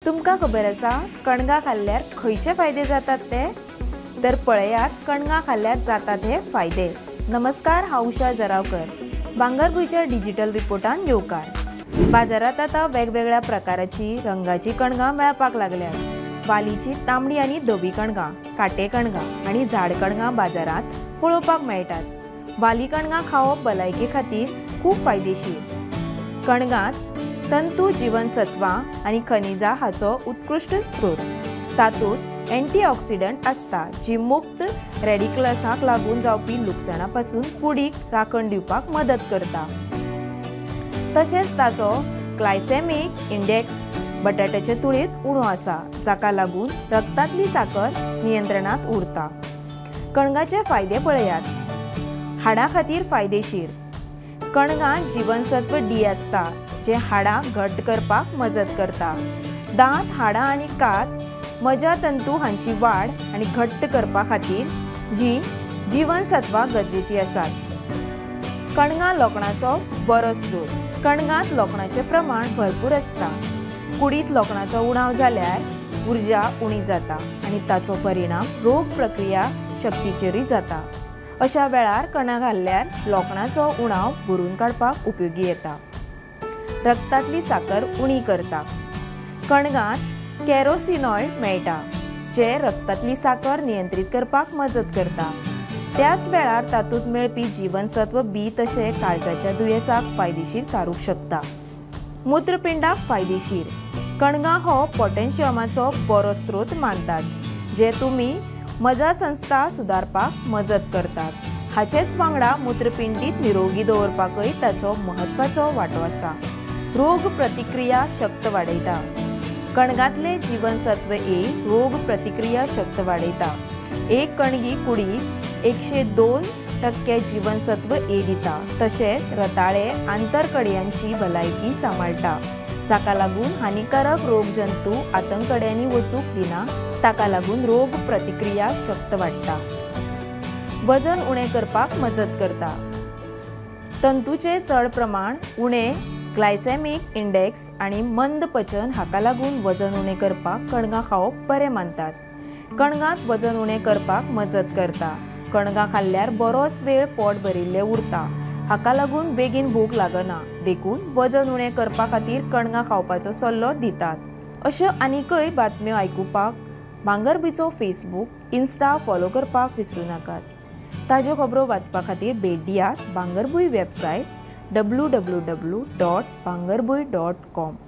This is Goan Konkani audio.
तुमकां खबर आसा कणगां खाल्ल्यार खंयचे फायदे जातात ते? तर पळयात कणगां खाल्ल्यार जातात हे फायदे। नमस्कार, हांव उषा जरावकर, भांगरभूंयच्या डिजिटल रिपोर्टान येवकार। बाजारांत आतां वेगवेगळ्या प्रकाराची रंगाची कणगां मेळपाक लागल्यात। वालीची तांबडी आनी धवी कणगां, काटे कणगां आनी झाड कणगां बाजारांत पळोवपाक मेळटात। वाली कणगां खावप भलायके खातीर खूब फायदेशीर। कणगांत तंतू, जीवनसत्वां आनी खनिजां हाचो उत्कृश्ट स्रोत। तातूंत एंटीऑक्सिडंट आसता जी मुक्त रेडिकल्साक लागून जावपी लुकसाणा पासून कुडीक राखण दिवपाक मदत करता। तशेंच ताचो ग्लायसेमीक इंडेक्स बटाट्याचे तुळेंत उणो आसा, जाका लागून रक्तांतली साकर नियंत्रणांत उरता। कणगाचे फायदे पळयात। हाडां खातीर फायदेशीर। कणगांत जीवनसत्व डी आसता जे हाडां घट करपाक मजत करता। दांत, हाडां आनी कात, मजा तंतू हांची वाड आनी घट्ट करपा खातीर जी जीवनसत्वां गरजेची आसात। कणगां लोखणाचो बरो स्रोत। कणगांत लोखणाचें प्रमाण भरपूर आसता। कुडींत लोखणाचो उणाव जाल्यार उर्जा उणी जाता आनी ताचो परिणाम रोग प्रक्रिया शक्तीचेरूय जाता। अशा वेळार कणगां खाल्ल्यार लोखणाचो उणाव भरून काडपाक उपयोगी येता। रक्तांतली साकर उणी करता। कणगांत कॅरोसिनॉइड मेळटा जे रक्तांतली साकर नियंत्रीत करपाक मजत करता। त्याच वेळार तातूंत मेळपी जीवनसत्व बी तशें काळजाच्या दुयेंसाक फायदेशीर थारूंक शकता। मूत्रपिंडाक फायदेशीर। कणगां हो पोटॅशियमाचो बरो स्रोत मानतात, जे तुमी मजा संस्था सुदारपाक मजत करतात। हाचेच वांगडा मूत्रपिंडीत निरोगी दवरपाकय ताचो म्हत्वाचो वांटो आसा। रोग प्रतिक्रिया शक्त वाडयता। कणगांतले जीवनसत्व ए रोग प्रतिक्रिया शक्त वाडयता। एक कणगी कुडीक 102% जीवनसत्व ए दिता। तशेंच रताळे आंतरकडयांची भलायकी सांबाळटा, जाका लागून हानिकारक रोगजंतू आतंकड्यांनी वचूंक दिना। ताका लागून रोग प्रतिक्रिया शक्त वाडटा। वजन उणें करपाक मजत करता। तंतूचें चड प्रमाण, उणें ग्लायसेमीक इंडेक्स आनी मंद पचन हाका लागून वजन उणें करपाक कणगां खावप बरें मानतात। कणगांत वजन उणें करपाक मजत करता। कणगां खाल्ल्यार बरोच वेळ पोट भरिल्लें उरता, हाका लागून बेगीन भूक लागना। देखून वजन उणें करपा खातीर कणगां खावपाचो सल्लो दितात। अश्यो आनीकय बातम्यो आयकुपाक भांगरभूंयचो फेसबूक, इन्स्टा फॉलो करपाक विसरूं नाकात। ताज्यो खबरो वाचपा खातीर भेट दियात भांगरभूंय वेबसायट www.bhangarbhuin.com।